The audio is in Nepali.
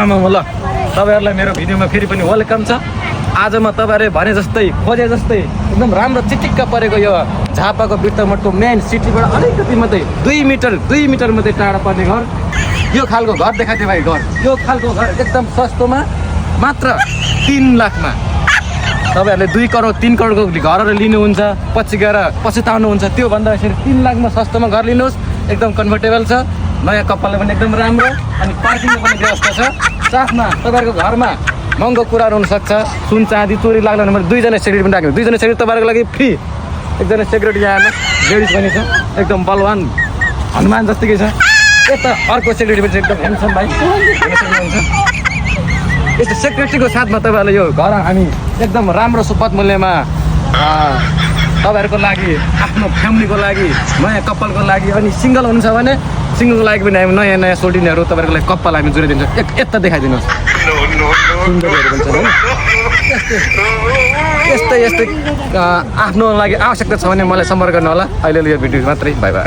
आमामा ल तपाईँहरूलाई मेरो भिडियोमा फेरि पनि वेलकम छ। आज म तपाईँहरूले भने जस्तै खोजे जस्तै एकदम राम्रो चिटिक्क परेको यो झापाको बिर्तामठको मेन सिटीबाट अलिकति मात्रै 2 मिटर मात्रै टाढा पर्ने घर, यो खालको घर देखाएको भाइ। घर यो खालको घर एकदम सस्तोमा मात्र 3 लाखमा तपाईँहरूले 2 करोड 3 करोडको घरहरू लिनुहुन्छ, पछि गएर पछुताउनुहुन्छ। त्योभन्दा फेरि 3 लाखमा सस्तोमा घर लिनुहोस्, एकदम कम्फर्टेबल छ, नयाँ कपालले पनि एकदम राम्रो, अनि पार्किङको पनि व्यवस्था छ। साथमा तपाईँहरूको घरमा महँगो कुराहरू हुनसक्छ, सुन चाँदी चोरी लाग्ला भने 2जना सेक्युरिटी पनि राख्नु। 2जना सेक्युरिटी तपाईँहरूको लागि फ्री। एकजना सेक्युरिटी यहाँ लेडिज पनि छ, एकदम बलवान हनुमान जत्तिकै छ। यता अर्को सेक्युरिटी पनि एकदम ह्यान्डसम भाइ हेर्न सक्नुहुन्छ। यस्तो सेक्युरिटीको साथमा तपाईँहरूलाई यो घर हामी एकदम राम्रो सुपथ मूल्यमा तपाईँहरूको लागि, आफ्नो फ्यामिलीको लागि, नयाँ कपालको लागि, अनि सिङ्गल हुनुहुन्छ भने सिङ्गलको लागि पनि हामी नयाँ सोल्टिनहरू तपाईँहरूको लागि कपाल हामी जोडिदिन्छौँ। यता देखाइदिनुहोस्, सुन्दरहरू पनि छ है। यस्तै आफ्नो लागि आवश्यकता छ भने मलाई सम्पर्क गर्नु होला। अहिले यो भिडियो मात्रै, बाई बाई।